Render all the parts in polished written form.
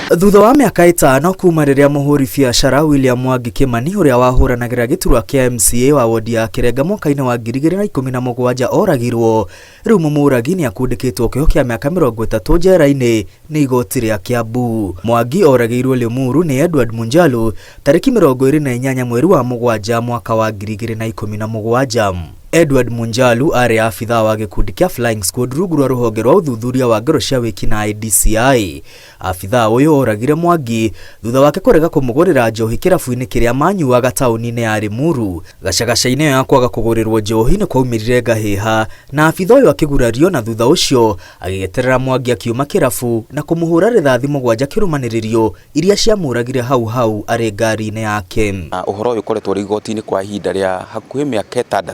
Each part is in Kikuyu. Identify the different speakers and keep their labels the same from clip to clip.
Speaker 1: Thutha wa mĩaka 5 kuma rĩrĩa mũhũri biacara William Mwangi Kimani ũrĩa wahũranagĩra gĩturwa kĩa MCA wa wodi ya Kĩrenga mwaka-inĩ wa 2017 oragirwo, rĩu mũmũragi nĩ akundĩkĩtwo kĩoho kĩa mĩaka 30 njera-inĩ nĩ igoti rĩa Kiambu. Mwangi oragĩirwo Limuru nĩ Edward Munjalu tarĩki 28 mweri wa 7 mwaka wa 2017. Edward Munjalu arĩ abithaa wa gĩkundi kĩa Flying Squad rungu rwa rũhonge rwa ũthuthuria wa ngero cia wĩkinaĩ DCI. Abithaa ũyũ oragire Mwangi thutha wake kũrega kũmũgũrĩra njohi kĩrabu-inĩ kĩrĩa manyuaga taũni-inĩ ya Limuru. Gacagaca-inĩ ĩyo ya kwaga kũgũrĩrwo njohi nĩ kwaumĩrire ngahĩha na abithaa ũyũ akĩgurario na thutha ũcio agĩeterera Mwangi akiuma kĩrabu na kũmũhũra rithathi 7 kĩrũmanĩrĩrio iria ciamũragire hau hau arĩ ngari-inĩ yake.
Speaker 2: Ũhoro ũyũ ũkoretwo ũrĩ igoti-inĩ kwa ihinda rĩa hakuhĩ mĩaka 6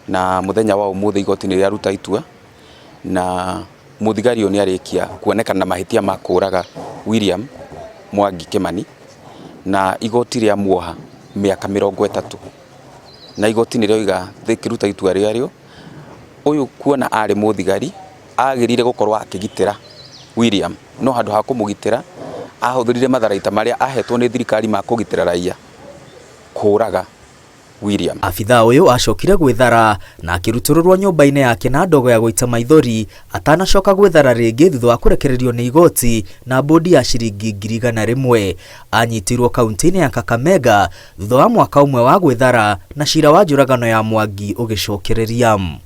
Speaker 2: na mũthenya wa ũmũthĩ igoti nĩ rĩaruta itua na mũthigari ũyũ nĩ arĩkia kuonekana na mahĩtia ma kũraga William Mwangi Kimani na igoti rĩa muoha mĩaka 30 na igoti nĩ rĩoiga rĩkĩruta itua rĩarĩo ũyũ kuona arĩ mũthigari agĩrĩire gũkorwo akĩgitĩra William no handũ ha kũmũgitĩra ahũthĩrire matharaita marĩa ahetwo nĩ thirikari ma kũgitĩra raia kũraga William.
Speaker 1: Abithaa ũyũ acokire gwĩthara na akĩrutũrũrwo nyũmba-inĩ yake na ndogo ya gũita maithori atanacoka gwĩthara rĩngĩ thutha wa kũrekererio nĩ igoti na bodi ya ciringi 100,000. Anyitirwo kaunti-inĩ ya Kakamega thutha wa mwaka ũmwe wa gwĩthara na cira wa njũragano ya Mwangi ũgĩcokereria.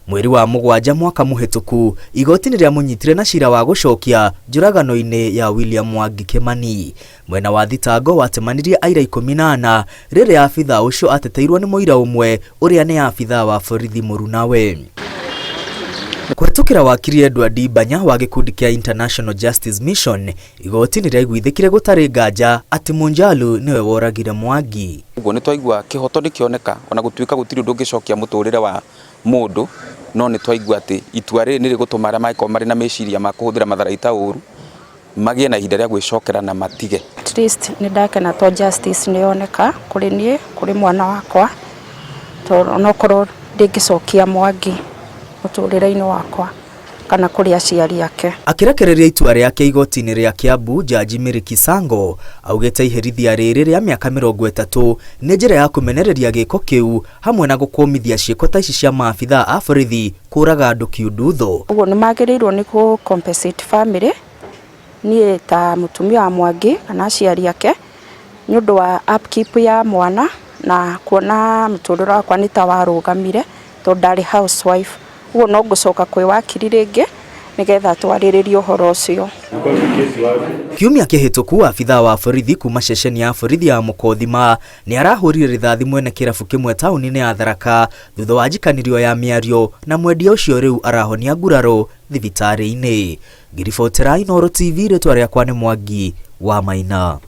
Speaker 1: Mweri wa 7 mwaka mũhĩtũku igoti nĩ rĩamũnyitire na cira wa gũcokia njũragano-inĩ ya William Mwangi Kimani. Mwena wa thitango watemanirie aira 14 rĩrĩa abithaa ũcio ateteirwo nĩ mũira ũmwe ũrĩa nĩ abithaa wa borithi mũrunawe. Kũhetũkĩra wakiri Edward Banya wa gĩkundi kĩa International Justice Mission, igoti nĩ rĩaiguithĩkire gũtarĩ nganja atĩ Munjalu nĩwe woragire Mwangi.
Speaker 2: Ũguo nĩ twaigua kĩhoto nĩ kĩoneka ona gũtuĩka gũtirĩ ũndũ ũngĩcokia mũtũrĩre wa mũndũ, no nĩ twaigua atĩ itua rĩrĩ nĩ rĩgũtũma arĩa mangĩkorwo marĩ na meciria ma kũhũthĩra matharaita ũru magĩe na ihinda rĩa gwĩcokera na matige.
Speaker 3: At least nĩ ndakena to justice nĩ yoneka kũrĩ niĩ, kũrĩ mwana wakwa, tondũ onokorwo ndingĩcokia Mwangi mũtũrĩre-inĩ wakwa kana kũrĩ aciari ake.
Speaker 1: Akĩrekereria itua rĩake igoti-inĩ rĩa Kiambu, Jaji Mary Kisango augĩte iherithia rĩrĩ rĩa mĩaka 30 nĩ njĩra ya kũmenereria gĩko kĩu hamwe na gũkũmithia ciĩko ta ici cia maabithaa a borithi kũraga andũ kiundutho.
Speaker 3: Ũguo nĩ magĩrĩirwo nĩ kũ compensate family niĩ ta mũtumia wa Mwangi kana aciari ake nĩ ũndũ wa upkeep ya mwana na kuona mũtũrĩre wakwa nĩ ta warũgamire tondũ ndarĩ housewife. Ũguo no ngũcoka kwĩ wakiri rĩngĩ nĩgetha twarĩrĩrie ũhoro ũcio.
Speaker 1: Kiumia kĩhĩtũku abithaa wa borithi kuma ceceni ya borithi ya Mũkothima nĩ arahũrire rithathi mwene kĩrabu kĩmwe taũni-inĩ ya Tharaka thutha wa njikanĩrio ya mĩario na mwendia ũcio rĩu arahonia nguraro thibitarĩ-inĩ. Ngĩribotera Inooro TV, rĩtwa rĩakwa nĩ Mwangi wa Maina.